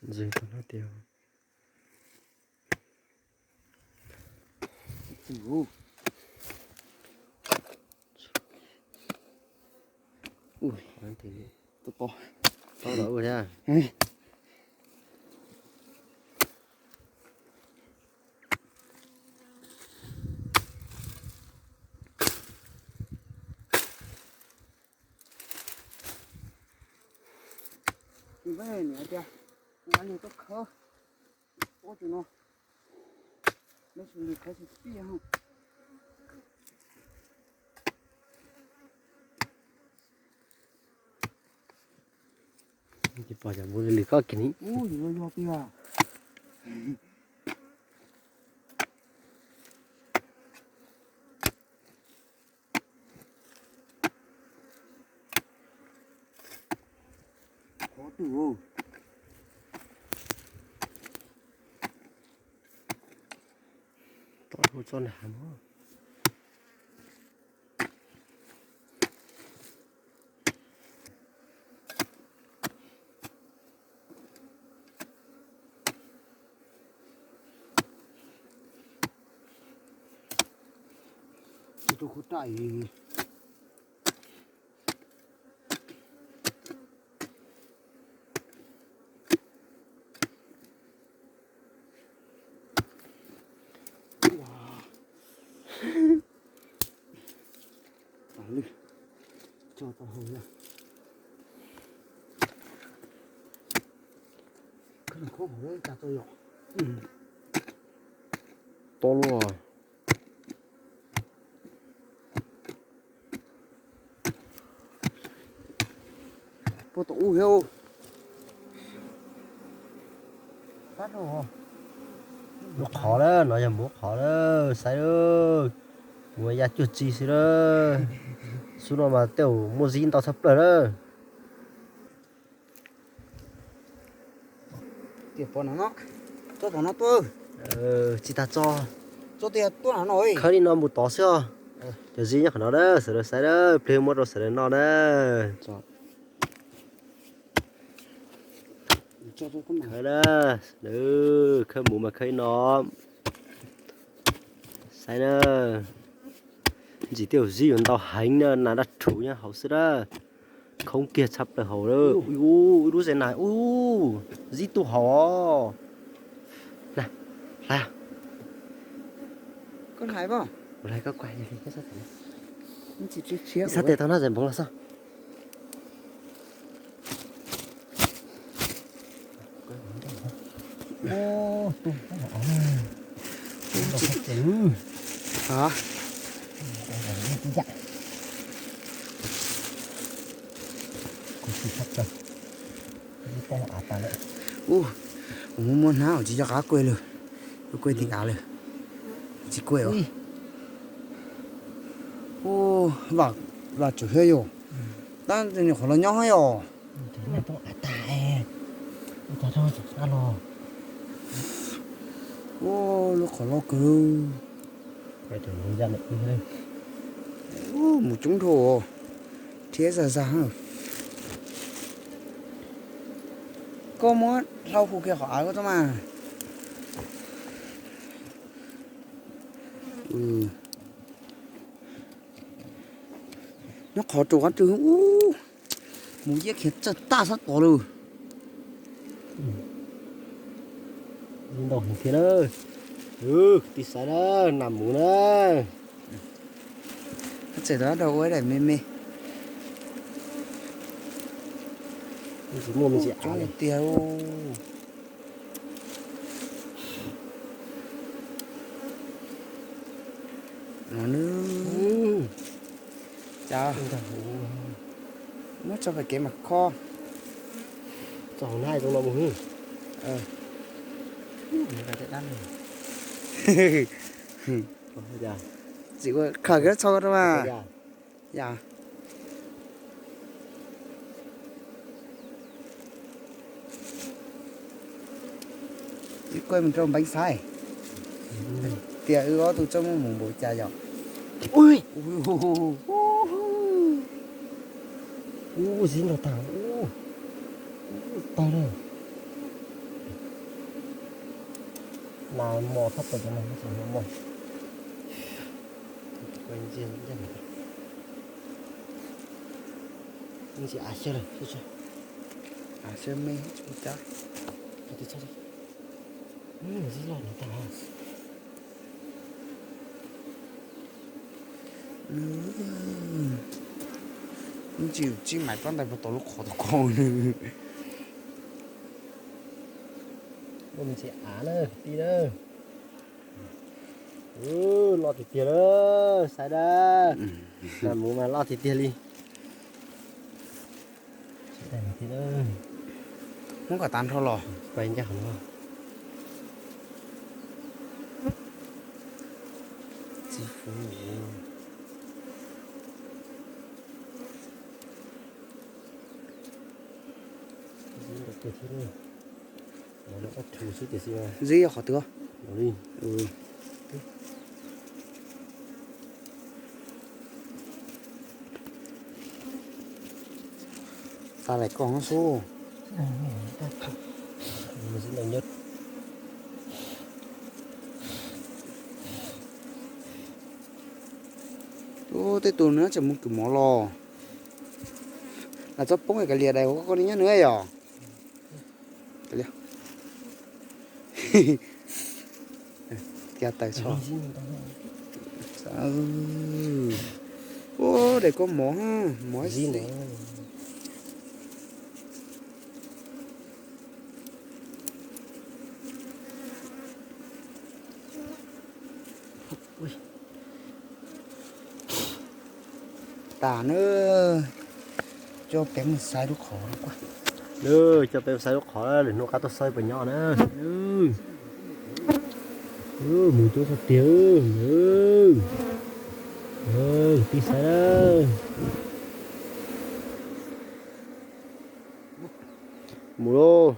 Ntxwg tau no tiag. Ui, to to. To to ua thiab. Niam tias, nqa lug tuaj khawb, ua tus no, lawv sum lws khawb tsis pij hos. Tsis pom cov mus lws koj kiag ni. Ub, yog yog tiag. Qhov twg? Tom hu txoj nag hmo. Tsis rau khub raj. Tag lwj, tso tau hau na. Khawb hauv lawm cas tau yom. To luaj. Puag tom ub thiab. Muab qhov lawm, no yog muab qhov lawm, saib lawm. Muab ya cuag tsi xwb lawm. Xub no mas tej zaum muaj zib ntau tshaj plaws lawm. Tias pom no, tso tom no tuaj. Tsis tas tso. Tso tias tuaj no no. Khawb li no mus tod xwb os. Cov zib nyob qhov no na, sawv daws saib na, pliag muab rau sawv daws noj na. Khawb na, khawb mus mas khawb li no. Saib na, ntsis tej zaum zib yuav ntau heev na, nas daj rhuv nyob hauv xwb na. Khoob kiag tshaj plaws hauv lawm. Ub, ib lub zeb nas, ub, zib tuaj hauv. Hlais, hlais koj kuaj, ib sab tes tau na zem npoov los xwb. Ub, kuv muab muab hnab tsis nco qab kuaj lawm, kuaj tib av lawm, tsis kuaj os. Ub, vaj tseem thiab yom, tab nyuam qhuav los nyob yom. Ub, lub qhov loj kawg. Ub, mus coob dhau, rhiab zag zag. Koj muab hlau hu kiag qhov av koj tso mas. Nyob qhov rau qab twg ub, mus yeeb khiav txawj tag sab tod lawm. Ntau heev thiab na. Kwv tij saib na, nas mus na. Txawm rau ua daim me me. Tsis muaj me ntsis av tiag. Muab tso pem kev mas kho. Tso hauv na, zoo no mus. Txiv ua khaws kiag txho rau mas. Yam. Wb kuaj mus rau npeev xaiv tias wb ob tug txawj muaj mus npaum cas yom. Ub, zib nrog tag, ub, tag lawm. Nas mos thab pem cov no tsis mos mos. Ntsia av xyaw lawm. Av xyaw me tsis cab. Zib loj no tag. Ntsis tsib maiv pab ntais puas tau lub qhov tau koj nws. Ua me ntsis av na kwv tij na. Loj tiag tiag lawm, saib dab. Nas mus mas loj tiag tiag li. Muab kom tag nrho los. Pais ncaj qhov no. Txiv fuv. Zib qhov twg? Tas laim koj xwb. Ub, tej tus nws tseem mus kwv mov los. Lam txob poob kav liam dais koj li nyob nws yom. Ua dais koj mov, mov zib. Tas na, coj peb mus saib lub qhov no. Coj peb mus saib lub qhov, lwm hnub qab tuaj saib puas nyob na. Mus cuab txog tiag. Tij saib na. Mus lauj.